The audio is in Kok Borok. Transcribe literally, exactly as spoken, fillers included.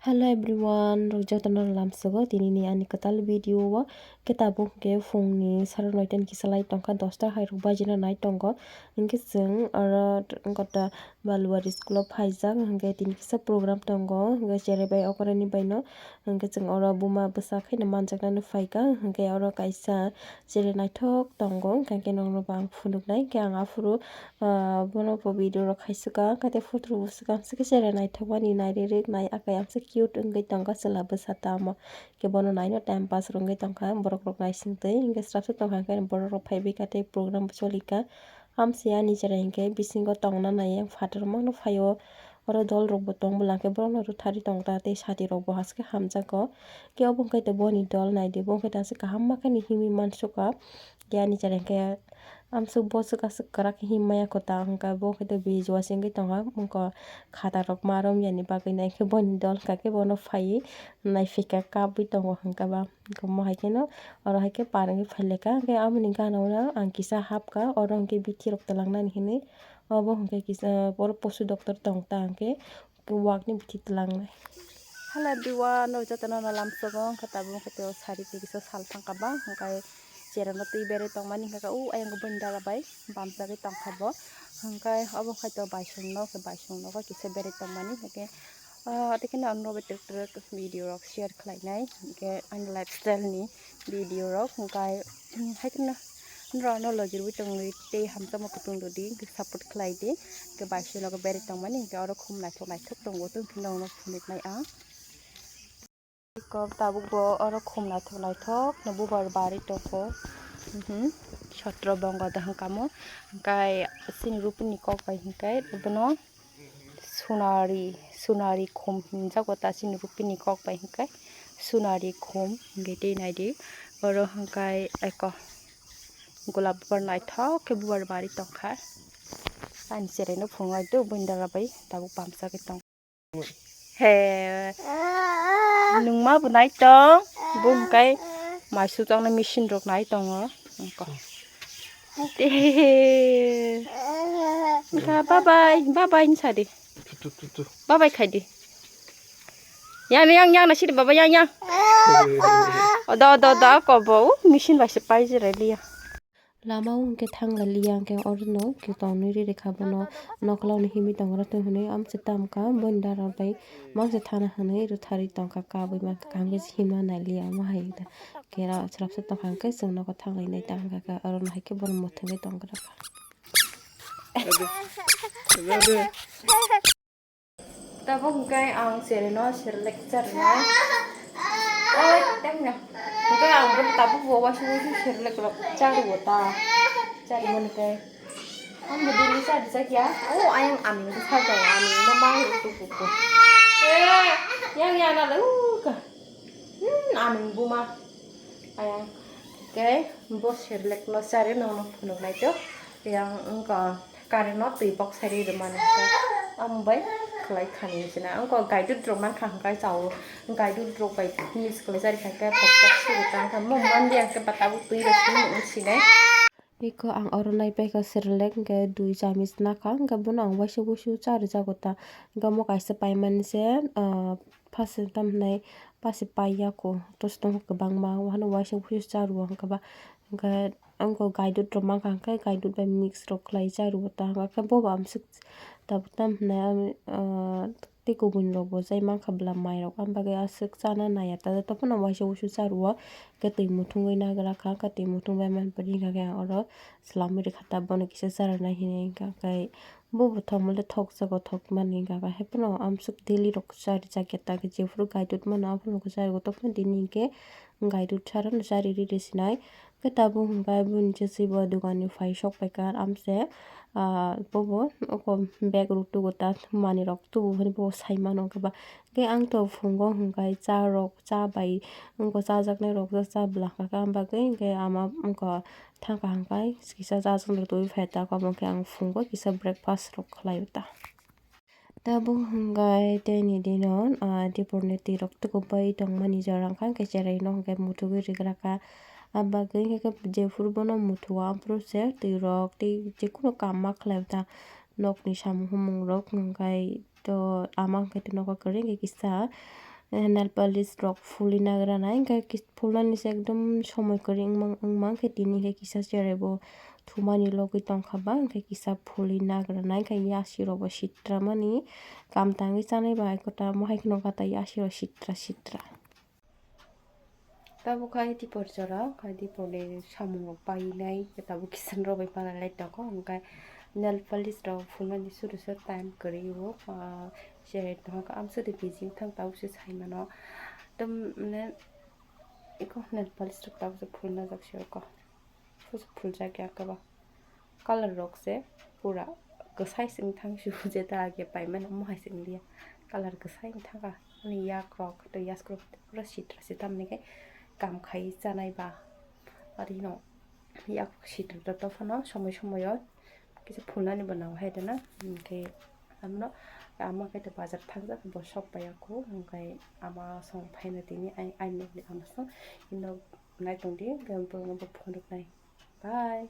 Hello everyone, rok jotono lamsogo tinini ani kwtal video o. Khe tabuk hwnkhe phungni saro noita ni kisa lai tongkha, dosta hai rok bajina nai tongo. Hwnkhe chwng oro gota Baluwari school o phaijak, hwnkhe tini kisa program tongo, hwnkhe cherai bai okoroni baino, hwnkhe chwng oro buma bwsa khaino manjaknani phaikha, hwnkhe oro kaisa cherai naithok tongo, hwnkhe nokno bo ang phunuknai, hwnkhe ang aphuru, ah, bono bo video rok khaisukha, hwnkhe tei photo rok bo swkang swkhe cherai naithokmani nai rik rik nai akai amsa cute wngwi tongkha chwla bwsa tamo, hwnkhe bono naino time pass rwngwi tongkha borok rok naisingtwi, hwnkhe swrapsa tongkha, hwnkhe borok rok phaibai kha tei program bo cholikha. Amsaya ni chwrai hinkhe bisingo tongna naiya phatar mano phaio. Oro dol rok bo tong bwla khe borok no rwthari tong ta tei sati rok bo haske hamjago. Khe obo hwnkhe to boni dol naidi, bo hwnkhe to aswk kaham ma khe ni himwi mansukha. Khe ani chwrai hinkhe amsuk boswk aswk kwrak khe him maya kho ta hwnkhe bo hwnkhe to biji wasingwi tongkha. Wngkha khata rok ma romya ni bagwi nai khe boni dol hwnkha khe bono phaiwi naiphikha kabwi tongo hwnkhe ba. Omo hai kheno oro hai khe par wngwi phailaikha, hwnkhe aboni gana o ang kisa hapkha, oro hwnkhe bithi rok twlangnani hinwi obo hwnkhe kisa oro posu doctor tong ta hwnkhe wakni bithi twlangnai. Hello everyone, o jotono no lamsogo, hwnkhe tabuk hwnkhe tei o sari twi kisa sal thangkha ba, hwnkhe cherano twi berwi tongmani hwnkhe o ayang boni dara bai bamsagwi tongkha bo, hwnkhe obo hwnkhe to baisong no, hwnkhe baisong nogo kisa berwi tongmani hwnkhe. Ah, tei kheno ang norok bai tek tek video rok share khlainai, hwnkhe ani lifestyle ni video rok, hwnkhe, hai kheno norok ano logi rwui tongwi tei hamjakma kutung rwdi, hwnkhe support khlaidi, hwnkhe baisong nogo berwi tongmani, hwnkhe oro khum naithok naithok tongo, tong phino norokno phunuknai ang. Iko tabuk bo oro khum naithok naithok no bubar bari tongo, mhm, sotro bongo da hwnkha mo, hwnkhe chini rupini kok bai hwnkhe bono. Sunari, sunari khum hinjago ta chini rupini kok bai hwnkhe sunari khum hwnkhe tei naidi oro hwnkhe eko golap bubar naithok khe bubar bari tongkha. Ani cheraino phunuknai do buini dara bai tabuk bamsa khe tong. He, nungma bo naitong bo hwnkhe mai sujoknai machine rok nai tongo. Wngkha. Wngkha, bye bye, bye bye hinsa di. Tu, tu, tu, tu. Bye bye khai di. Yang, yang, yang, nasi di baba, yang, yang. Odo, odo, odo, ako bo, uh, machine bai se pai jere liya. Lama o hwnkhe thang lai liya, hwnkhe orono khe tonwi ri rikha bono, nokhla o himwi tongo, tei hwnwi amchwk tam kha, boini dara bai mangsa thana hwnwi rwtharwi tongkha, kabui mankha, kaham khe himna nai liya, omo hai da. Kera chwrapsa tongkha hwnkhe chwng nogo thanglai nai ta hwnkha khe oro no hai khe bono mwthangwi tongkha. Tabuk hwnkhe ang cherai no Cerelac charnai. Oi, tengna. Hwnkhe ang bo tabuk bo waisa waisa Cerelac rok charwo ta. Charmani khe. Ang bo daily chadi chakya. O, ayang aming bwsa dong, aming no ma utu kuku. Eh, yang yana le uka. Hmm, aming buma. Ayang. Khe bo Cerelac no chari nokno phunuknai to. Yang wngkha current no twi bok sari rwmani. Ang bai khlai khani sina. Wngkha gaidut rok mankha hwnkhe chao. Gaidut rok bai mix khlai chari kha khe poktok sugu tang kha. Mo mandi ang khe bata bo twi rok sini sinai. Iko ang oro nai paikha Cerelac hwnkhe dui chamich nakha, hwnkhe bono ang waisa wuisu cha rwjago ta. Hwnkhe omo kaisa paimani se, ah, phase tam hinai phase paiya ko, tosto kwbangma, wahano waisa wuisu cha rwo hwnkhe ba, hwnkhe ang gaidut rok mankha, hwnkhe gaidut bai mix rok khlai cha rwo ta, hwnkhe bobo amswk tabuk tam hinai, ah, tei kubun rok bo chai mankha bwla mai rok, aboni bagwi aswk chana naiya ta, joto phano waisa wuisu cha rwo. Khe twi muthungwi nagra kha, khe twi muthung bai manpri hwnkha khe ang oro swlamwi rwkha ta, bono kisa charwna hinwi hwnkha khe bo bo thokmale thokjago, thokmani hwnkha khe, haiphano amswk daily rok chari chakya ta, khe jephuru gaidut mano aphuru khe chari, joto phano tini hinkhe gaidut charwno chari riri sinai. Khe tabuk hwnkha bini chwchwi bo dogan ni phai sok paikha, amse, ah, bobo oko bag rok tugo ta, manwi rok tubu hwnwi bobo sai mano hwnkhe ba. Khe ang to phungo hwnkhe cha rok, cha bai wngkha chajaknai rok cha bwla kha khe, ang bagwi hwnkhe ama wngkha thangkha hwnkhe kisa chajaknai rok tubui phai ta, omo khe ang phungo kisa breakfast rok khlai o ta. Tabuk hwnkhe tei ni dino, ah, dipor ni twi rok tukubai tongmani jora wngkha, hwnkhe cherai no hwnkhe muthugwi rigra kha. Abagwi hwnkhe jephuru bono muthugo aphuru se twi rok tei jekunu kam ma khlai o ta, nokni samung humung rok hwnkhe. To ama hwnkhe to nogo kwrwi khe kisa, eh, nail polish rok phulwi nagranai, hwnkhe kis-, phulnani se ekdom somoi kwrwi wngmang, wngmang khe tini khe kisa cherai bo thumani logwi tongkha ba, hwnkhe kisa phulwi nagranai, hwnkhe yasi rok bo sitramani kam tangwi chanai ba, ekota mohai kheno gata yasi rok sitra sitra. Tabuk khai dipor jora, khai dipor ni samung rok painai, tabuk kisan rok bai palai lai tongo, hwnkhe nail polish rok phulnani suru se time kwrwi o, ah, cherai tongkha, amswk de busy wngthang tabuk se sai mano. Tam, mane, eko nail polish rok tabuk se phulna jak se eko. Phul-, phuljak ya kebo. Color rok se pura kwsai se wngthang su, jeta age paimani omo hai se wngya. Color kwsai wngthang kha. Ani yak rok tei yask rok pura sitra se, tamni khe kam khai chanai ba. Ari no yak sitra to, to phano somoi somoi o kisa phulnani bo nang hai dana. Hwnkhe amno ama khe to bazar thangjak bo sok paiya kho, hwnkhe ama song phaina tini ai, ai nokni ama song ino nai tongdi, hwnkhe borokno bo phunuknai. Bye.